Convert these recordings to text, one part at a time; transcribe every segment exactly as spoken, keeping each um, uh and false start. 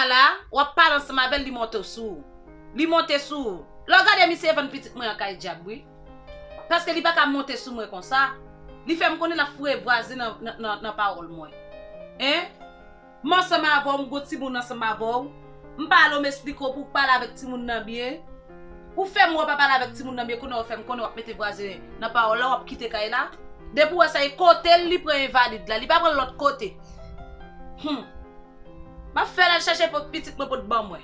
la, w ap pale ansanm avè l, li monte sou ou. Li monte sou ou. Lè w gade misye vann pitit mwen an kay dyab, wi. Paske li pa ka monte sou mwen konsa. Li fè m konnen l ap foure vwazen nan, nan, nan, nan pawòl mwen. Hein? M ansanm avè w, m gon timoun ansanm avè w. M pale w, m esplike w pou w pale avèk timoun nan byen. Ou fè m wè w pa pale avèk timoun nan byen, kounye a w fè m konnen w ap mete vwazen nan pawòl la, w ap kite kay la. Depi w wè sa, e kote l li pran envalid la, li pa pran l lòt kote. Hum. M ap fè l al chache po-, pitit mwen pou l ban mwen.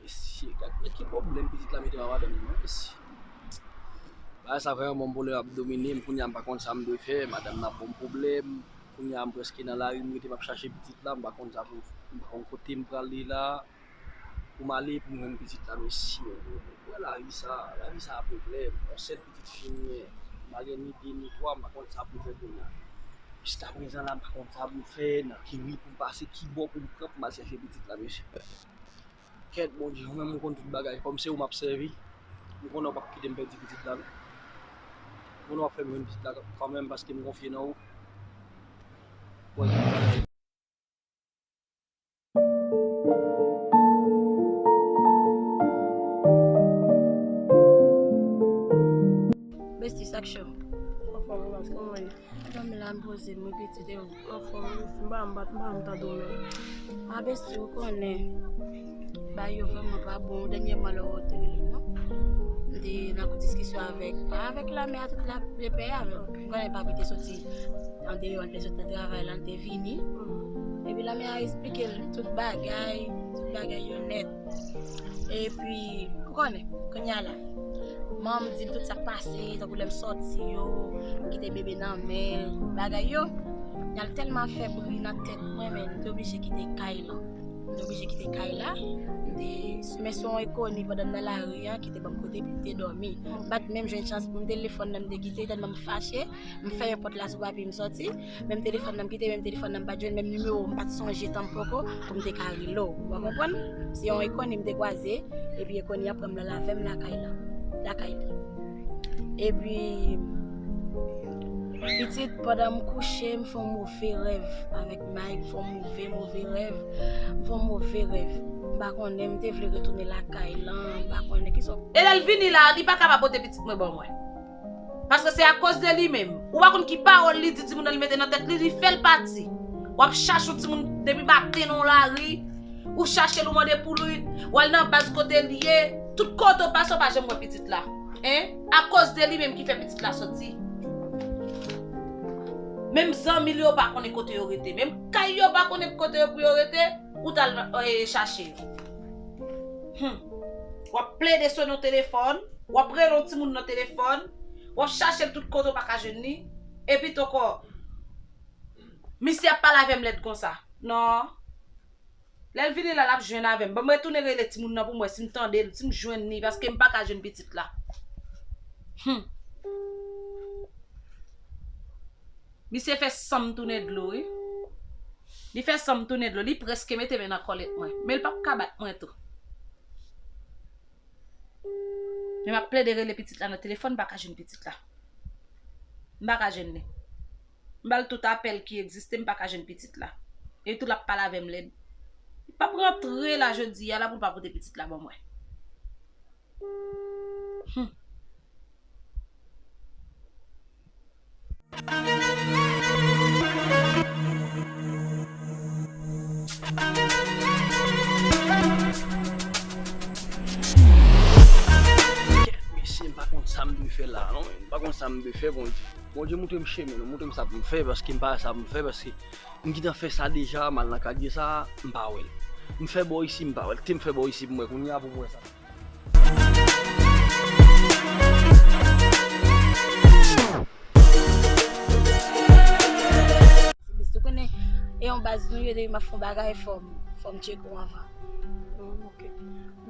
Mesye, gad nan ki pwoblèm pitit la mete m a madanm li non, mesye. Bagay sa vrèman ban m pwoblèm, ap domine m, kounye a m pa konn sa m dwe fè, madanm nan ap ban m pwoblèm, kounye a m prèske nan lari, m rete m ap chache pitit la, m pa konn sa pou, m pa konn kote m prale la, pou m ale, pou m jwenn pitit la, mesye. Ou wè lavi sa, lavi sa a pwoblèm, yon sèl pitit fi m gen, m pa gen ni de ni twa, m pa konn sa pou m fè kounye a. Jiskaprezan la, m pa konn sa pou m fè, nan ki ri pou m pase, ki bò pou m pran pou m al chèche pitit la, mesye. Kèt Bondye, ou menm ou konn tout bagay. Kòm se ou m ap sèvi, m konnen w p ap kite m pèdi pitit la non. M konnen w ap fè m jwenn pitit la kanmenm paske m konfye nan ou. Wè tout bagay. Bestie, sa k cho? Anfòm, baz, kòman w ye? Dòmi la, m poze m, wi, pitit, e ou? Anfòm, wi, m pa, m pa, m pa, m tande w menm. A, bestie, ou konnen, bagay yo vrèman pa bon. Dènyèman, lè w te rele m nan, m te nan diskisyon avèk, pa avèk Lame a, tout la, lepè a, men ou konnen papi te soti andeyò, l te sot nan travay la, l te vini. Epi Lame a esplike l tout bagay, tout bagay yo nèt. Epi, ou konnen, kounye a la, manman m di m tout sa k pase, tankou lè m sòti yo, m kite bebe nan men l, bagay yo. Kounye a l tèlman ap fè bri nan tèt mwen, men m te oblije kite kay la. M te oblije kite kay la. M te, men se yon enkoni pandan m nan lari an ki te ban m kote pou m te dòmi. M pa t menm jwenn chans pou m telefòn nan m te kite, tèlman m fache. M fèmen pòt la sou papi, m sòti. Menm telefòn nan m kite, menm telefòn nan m pa t jwenn, menm nimewo m pa t sonje tanpoko pou m te ka rele w. Ou konprann? Se yon enkoni m te kwaze, epi enkoni an pran m nan lavè m lakay la, lakay li. Epi, pitit, pandan m kouche, m fè yon move rèv avèk Mike, m fè yon move, move rèv. M fè yon move rèv. M pa konnen, m te vle retounen lakay lan, m pa konnen kisa. E lè l vini la, li pa ka pa pote pitit mwen ban mwen. Paske se akoz de li menm. Ou pa konn ki pawòl li di timoun nan, li mete nan tèt li, li fè l pati. W ap chache yon timoun depi maten nan yon lari, ou chache l, ou mande pou li, w al nan baz kote l ye, tout kote w pase, w pa janm wè pitit la. Hein? Akoz de li menm ki fè pitit la sòti. Menm zanmi l yo pa konnen kote yo rete. Menm kay yo pa konnen kote yo pou yo rete, ou t al, eh, chache yo. Hmm. W ap plede sone yon telefòn, w ap rele yon timoun nan telefòn, w ap chache l tout kote w pa ka jwenn li, epi toko, misye ap pale avè m lèd konsa. Non. Lè l vini la, l ap jwenn avè m. Ban m retounen rele timoun nan pou m wè si m tande l, si m jwenn li, paske m pa ka jwenn pitit la. Hmm. Misye fè san m tounen dlo, wi. Li fè san m tounen dlo. Li prèske mete men nan kòlèt mwen. Men l p ap ka bat mwen tou. Men m ap plede rele pitit la nan telefòn, m pa ka jwenn pitit la. M pa ka jwenn li. M ba l tout apèl ki egziste, m pa ka jwenn pitit la. E tou l ap pale avè m lèd. Li p ap rantre la jodi a la pou l pa pote pitit la ban mwen. Hmm. Mesye, m pa konn sa m dwe fè la, non. M pa konn sa m dwe fè, Bondye. Bondye, montre m chemen, non. Montre m sa pou m fè, paske m pa wè sa pou m fè, paske m gentan fè sa deja, m al nan kadye sa, m pa wè l. M fè bò isi, m pa wè l. Te m fè bò isi pou m wè, kounye a pou m wè sa. Ou konnen, e yon baz nou ye, depi m ap fè yon bagay, fò m, fò m tcheke w anvan. Oh, ok.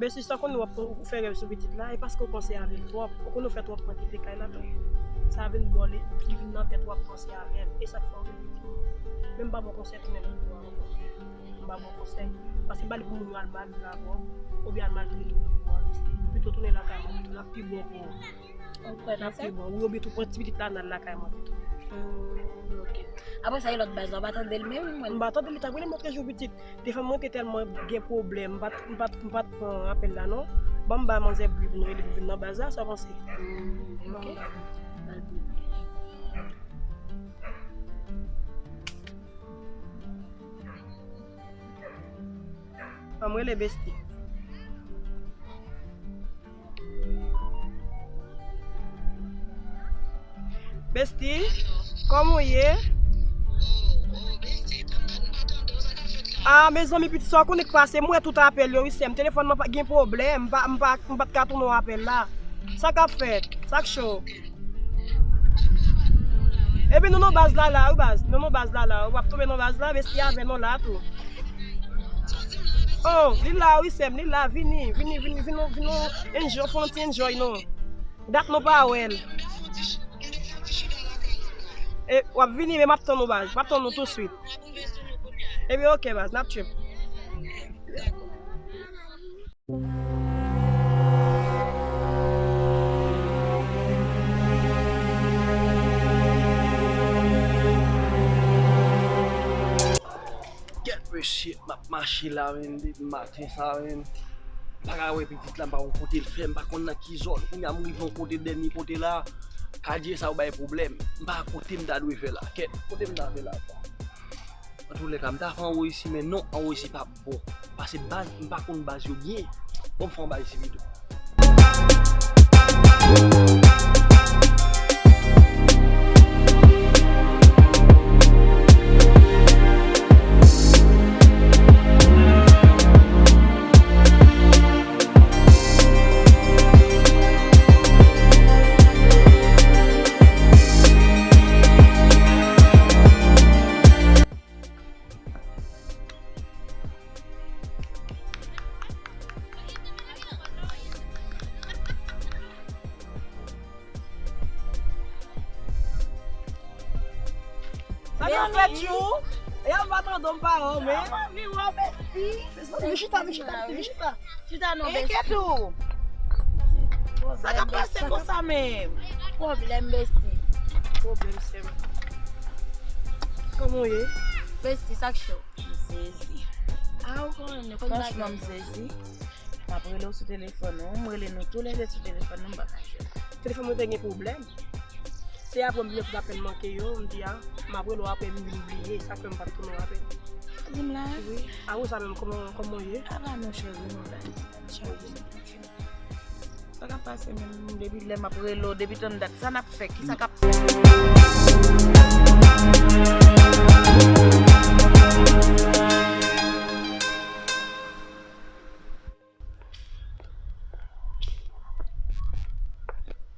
Besi, sa konnen w ap, ou fè rèv sou pitit la, e paske w panse avè l twòp. Ou konnen w fè twòp kantite kay la tou. Sa vin bò li, li vin nan tèt w ap panse avè l. E sa k fè w vin pitit. Men m pa ba w konsèy pou nèg yo ankò. M pa ba w konsèy. Paske m pa li pou moun yo al maltrete avè w, oubyen al maltrete moun yo pou w rete. Pito tounen lakay mwen, pito l ap pi bon pou ou. L ap pi bon. Wi, oubyen tou pran ti pitit la, n al lakay mwen pito. Ok. Apre sa, e lòt baz la, ou pa tande l menm, mwen. M pa tande l, li t ap rele m lòt jou pitit. Telefòn mwen te tèlman gen pwoblèm, m pa t, m pa t, m pa t pran apèl la non. Ban m ba manzè bri pou nou rele pou vin nan baz la, sa w panse? Hmm, ok. Ban m ba l bri. An m rele Besti. Besti, kòman w ye? Ah, mezanmi, pitit sa w konnen k pase, m wè tout apèl yo, wi, sè m. Telefòn mwen pa, gen pwoblèm, m pa, m pa, m pa t ka tounen w apèl la. Sa k ap fèt? Sa k cho? Epi nou nan baz la la, wi baz. Nou nan baz la la. W ap tonbe nan baz la, Besti avè nou la tou. Oh, li la, wi, sè m, li la, vini, vini, vini, vini, vini, enjoy, fè yon ti enjoy, non. Dat nou pa wè l. E, w ap vini, men m ap tann ou, baz. M ap tann ou touswit. Epi, ok, baz, n ap trip. Kèt mesye, m ap mache la, menm, depi maten sa, menm. M pa ka wè pitit la, m pa konn kote l fè, m pa konn nan ki zòn. Kounye a m rive yon kote, dènye kote la, kadye sa yo bay pwoblèm. M pa kote m ta dwe fè la. Kèt, kote m ta fè la. Antoulèka, m ta fè anwo isi, men non, anwo isi p ap bon. Pase baz, m pa konn baz yo byen. Bon, m fè anba isi pito. Sa k ap fèt, Chou? E a m pa tande yon pawòl, men. Vin chita, vin chita, vin chita. Chita non, Besti. Enkyete w. Sa k ap pase konsa menm? Pwoblèm, Besti. Pwoblèm, sè m. Kòman w ye? Besti, sa k cho? M sezi. A, ou konnen, nou konn bagay. Franchman, m sezi. M ap rele w sou telefòn ou, m rele nou toulède sou telefòn nou, m pa ka jwenn. Telefòn mwen te gen pwoblèm. Se apre m vin kout apèl manke yo, m di a, m ap rele w apre m vin bliye, sa fè m pa t tounen w apèl. Di m la? Wi. A ou sa menm, kòman, kòman w ye? Ava non cheri, nou la. Cheri, nou la. Sa k ap pase menm depi lè m ap rele w, depi tann dat, sa n ap fè, kisa k ap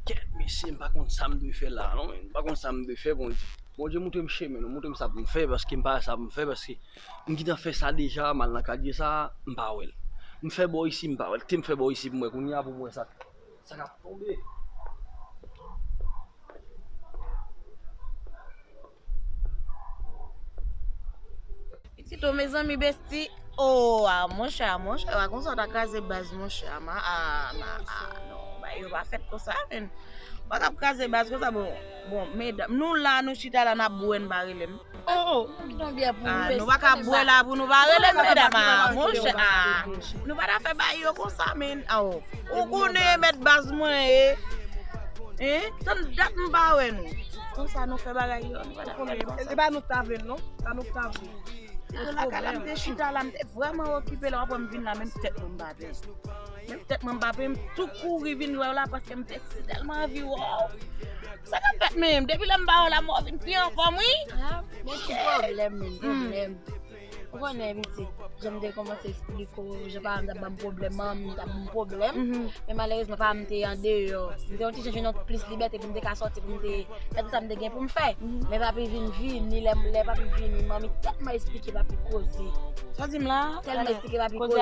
Kèt, mesye, m pa konn sa m dwe fè la, non, men. M pa konn sa m dwe fè, Bondye. Bondye, montre m chemen, non, montre m sa pou m fè, paske m pa wè sa pou m fè, paske m gentan fè sa deja, m al nan kadye sa, m pa wè l. M fè bò isi, m pa wè l. Te m fè bò isi pou m wè, kounye a pou m wè sa, sa k ap tonbe. Pitit o, mezanmi, Besti. O, a, monchè, a, monchè, a, konsa w ta kraze baz, monchè, a, ma, a, ma, a, non, bagay yo pa fèt konsa, menn. Ou pa ka ap kraze baz konsa, bon, bon, medam, nou la, nou chita la, n ap bwè, n pa rele m. O, o, nou pa ka bwè la pou nou pa rele m, medam, a, monchè, a, nou pa ta fè bagay yo konsa, menn, a, o. Ou konnen mèt baz mwen ye. Hein? Tann dat m pa wè nou. Konsa nou fè bagay yo, nou pa ta fè konsa. E pa nou k ta vle l non. Pa nou k ta vle l. Se lakay la m te chita la, m te vrèman okipe la, w ap wè m vin la, menm tèt mwen m pa pè. Menm tèt mwen m pa pè, m tou kouri vin wè w la paske m te si tèlman anvi wè w. Sa k ap fèt menm? Depi lè m pa wè w la, m wè w vin pi anfòm, wi. Ah, men ki pwoblèm, menm, pwoblèm. Ou konnen, pitit, jan m te kòmanse eksplike w, jan paran m t ap ban m pwoblèm, manmi m t ap ban m pwoblèm. Men malerezman, paran m te andeyò. M te yon ti jan jwenn yon plis libète pou m te ka sòti, pou m te fè tout sa m te gen pou m fè. Men papi vin vini, lè, lè papi vini, manmi tèlman eksplike papi koze. Sa w di m la? Tèlman eksplike papi koze.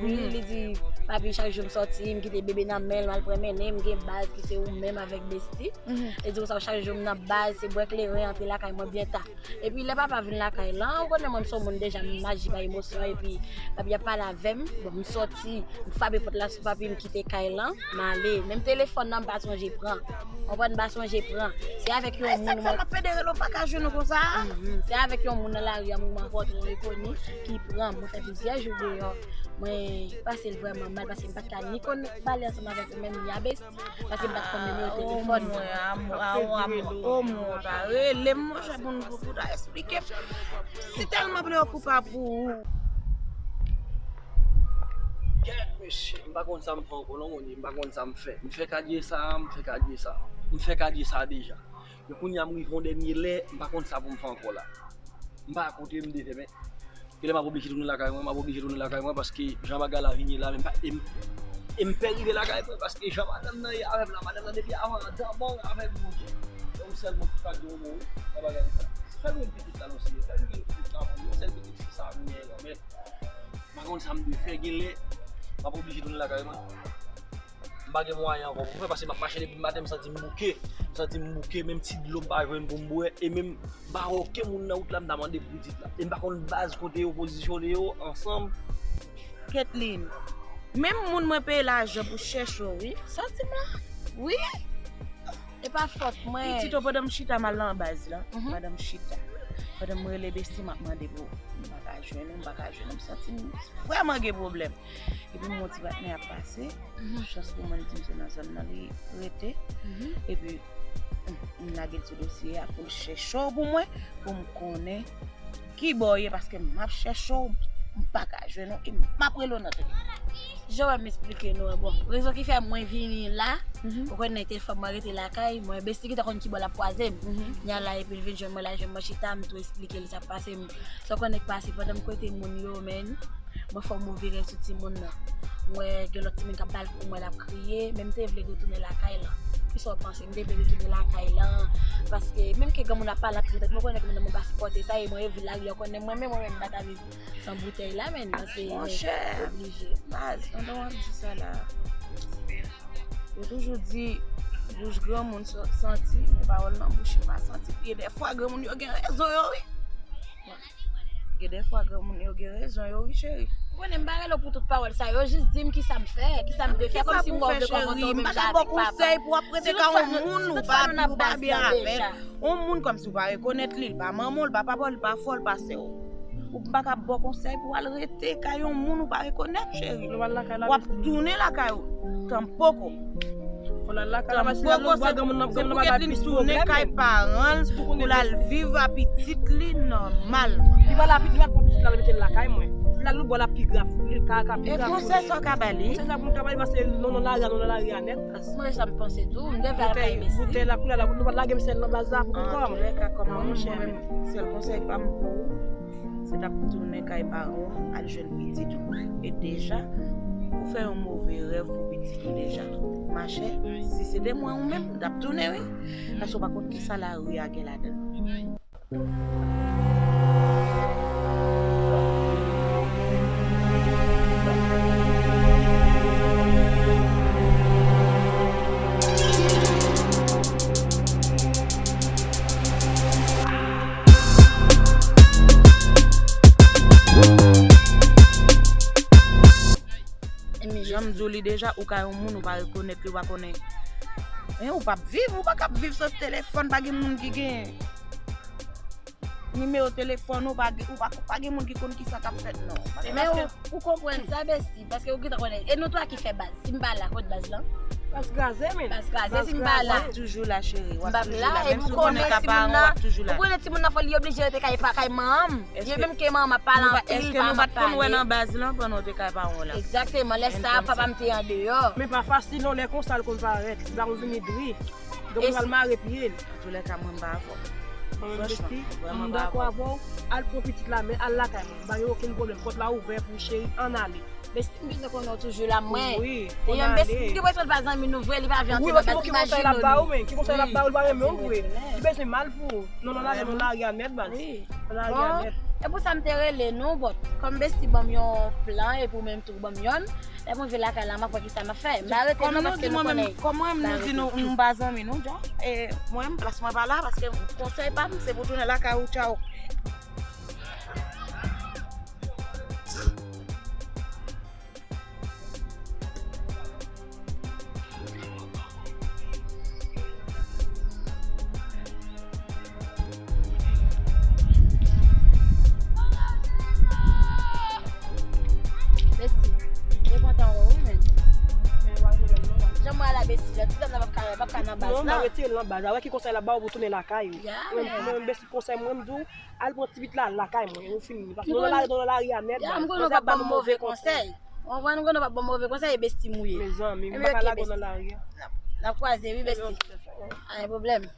Wi, li di, Papi, chak jou m sòti, m kite bebe nan men l, m al pran mennen, m gen baz ki se ou menm avèk Besti. Mhm. E di konsa, chak jou m nan baz, se bwè kleren, antre lakay mwen byen ta. Epi lè papa vin lakay lan, ou konnen mwen m se yon moun deja, m aji pa emosyon, epi papi ap pale avè m, bon, m sòti, m frape pòt la sou papi, m kite kay lan, m ale. Menm telefòn nan, m pa sonje pran. Konprann, m pa sonje pran. Se avèk yon moun mwen. Sa k fè m ap pede rele w, m pa ka jwenn ou konsa? Mhm. Se avèk yon moun nan lari a, moun mwen rankontre, yon enkoni, ki pran m. Mwen fè plizyè jou deyò. Mwen pase l vrèman mal, paske m pa t ka ni konn pale ansanm avèk ou menm, ni a Besti. Paske m pa t konn nimewo telefòn mwen. O mwen, o mwen, pa rele m, monchè, pou n, pou, pou ta eksplike m. Si tèlman preokipan pou ou. Kèt, mesye, m pa konn sa m fè ankò non, Moni, m pa konn sa m fè. M fè kadye sa, m fè kadye sa. M fè kadye sa deja. Men kounye a m rive yon dènye lè, m pa konn sa pou m fè ankò la. M pa kontre m devè, men genlè m ap oblije tounen lakay mwen, m ap oblije tounen lakay mwen paske jan bagay la vin ye la, men m pa, e m, e m pè rive lakay mwen paske jan madanm nan ye avè m la, madanm nan depi avan, d'abord avèk Bondye. Se ou sèlman ki pa gen yon mo wi nan bagay sa. Fè m yon pitit la non, Senyè, fè m yon pitit la, yon sèl pitit fi sa m gen la, men m pa konn sa m dwe fè, genlè m ap oblije tounen lakay mwen. M pa gen mwayen ankò pou m fè, paske m ap mache depi maten, m santi m bouke. M santi m bouke, menm ti dlo m pa jwenn pou m bwè, e menm m pa wè okenn moun nan wout la, m ta mande pou pitit la. E m pa konn baz kote yo pozisyone yo ansanm. Kathleen, menm moun mwen peye lajan pou chèche w, wi. Santi m la. Wi. E pa fòt mwen. Pitit yo, pandan m chita, m al nan baz la. Mhm. Pandan m chita. Pandan m rele Besti, m ap mande pou ou. M pa ka jwenn ou, m pa ka jwenn ou. M santi m vrèman gen pwoblèm. Epi m wè yon ti patnè ap pase. Mhm. Chans pou mwen, li di m se nan zòn nan li rete. Mhm. Epi, m, m lage l sou dosye a pou l chèche w pou mwen, pou m konnen ki bò w ye, paske m ap chèche w, m pa ka jwenn ou, e m ap rele w nan telefòn. Jan w wè m esplike nou an, bon, rezon ki fè mwen vini la, mhm, ou konnen telefòn mwen rete lakay mwen, Besti ki ta konn ki bò l ap kwaze m. Mhm. Nya la, epi l vin jwenn mwen la, jwenn mwen chita, m tou esplike li sa k pase m. Sa w konnen k pase pandan m kote moun yo, men mwen fè yon move rèv sou timoun nan. Mwen gen lòt timoun k ap ba l kou, mwen l ap kriye, men m te vle retounen lakay lan. Kisa w panse? M te vle retounen lakay lan, paske menm ke granmoun ap pale anpil, tèt mwen konnen ke moun nan mwen pa sipòte sa, e mwen yo vil lari an konnen mwen, men mwen menm m pa ta viv san boutèy la, men nan se oblije. Monchè, baz, pandan w ap di sa la, yo toujou di, bouch granmoun sa-, santi, men pawòl nan bouch yo pa santi. Gen dèfwa granmoun yo gen rezon yo, wi. Gen dèfwa granmoun yo gen rezon yo, wi, cheri. Ou konnen m pa rele w pou tout pawòl sa yo, jis di m kisa m fè, kisa m dwe fè, kòmsi m wè w vle konfwonte w menm jan avèk papa. M pa ka ba w konsèy pou w ap rete ka yon moun ou pa, ou pa byen avè l. Yon moun kòmsi w pa rekonèt li, li pa manman w, li pa papa w, li pa frè w, li pa sè w. Ou pa ka ba w konsèy pou w al rete ka yon moun ou pa rekonèt, cheri. W ap tounen lakay ou. Tanpoko. Fò l al lakay la, paske lè l bwa granmoun nan, granmoun nan pa bay plis pwoblèm. Tounen kay paran l pou l al viv a pitit li nòmalman. Li pa la, li pa pran pitit la, l mete l lakay mwen. Si l al lòtbò, l ap pi grav. Li ka, ka pi grav. E konsèy sa w ka ba li? Konsèy sa pou m ka ba li, paske non, non, lari a, non, non, lari a nèt. Mwen, sa m panse tou, m devle al kay Besti. Boutèy la, koulè la, nou pa lage m sèl nan baz la pou kò m. Antouka, kòman mwen menm, sèl konsèy pa m pou ou, se t ap tounen kay paran w, al jwenn pitit ou. E deja, ou fè yon move rèv pou pitit ou deja. Machè, si se te mwen ou menm, m t ap tounen, wi. Paske w pa konn kisa lari a gen ladan l. Jan m di w li deja, ou ka yon moun ou pa rekonèt li, ou pa konnen. Men ou p ap viv, ou pa ka ap viv san telefòn, pa gen moun ki gen nimewo telefòn ou, pa gen, ou pa, pa gen moun ki konn kisa k ap fèt non. Men ou, ou konprann sa, Besti, paske ou gentan konnen. E nou twa ki fè baz. Si m pa la, kot baz lan? Baz kraze, men. Baz kraze, si m pa la. W ap toujou la, cheri. W ap toujou la. Menm si w konnen ka paran w, w ap toujou la. Ou konnen timoun nan fò li oblije rete kay pa, kay manman m. Li menm ke manman m ap pale anpil, pa m ap pale. Èske nou pa t konn wè nan baz lan pandan w te kay paran w la? Egzakteman. Lè sa a, papa m te andeyò. Men pa fasil non, lè konsa l konn parèt. Li pa konn vini dri. Donk, nou pral mare pye l. Antoulèka, mwen m pa avè w. Franchman, mwen menm, Besti, m dakò avè w. Al pran pitit la, men al lakay mwen. M pa gen okenn pwoblèm. Pòt la ouvè pou ou, cheri, ann ale. Besti, m bezwen konnen w toujou la, mwen. Wi, ann ale. Besti, m gen enpresyon l pa zanmi nou vre, li pa vle antre nan baz, imajine w. Wi, ki konsèy l ap ba ou, men? Ki konsèy l ap ba ou, li pa renmen w vre. Li bezwen mal pou ou. Non, non, lage, non, lari a nèt, baz. Wi. Lari a nèt. E pou sa m te rele nou, but kòm Bestie ban m yon plan, epi ou menm tou ban m yonn, lè m rive lakay la, m ap wè kisa m ap fè. M pa rete non, paske nou konnen. Kòm mwen menm, nou di nou, nou pa zanmi nou, John. E mwen, plas mwen pa la, paske konsèy pa m, se pou tounen lakay ou, tchaw. Bestie, mwen kontan wè w wi, men. Jan mwen ala Bestie, jan ti dam nan p ap ka, p ap ka nan baz la. Non, m ap retire l nan baz la. Wè ki konsèy l ap ba w pou tounen lakay ou. Mwen, mwen, Bestie, konsèy mwen, m di w, al pran ti pitit la lakay mwen, ou fini. Paske nou nan lari, nou nan lari a nèt, baz. M konnen w p ap ban m move konsèy. Ou konprann, m konnen w p ap ban m move konsèy, e Bestie m ou ye. Mezanmi, m pa ka lage w nan lari a. N ap kwaze, wi, Bestie. Pa gen pwoblèm.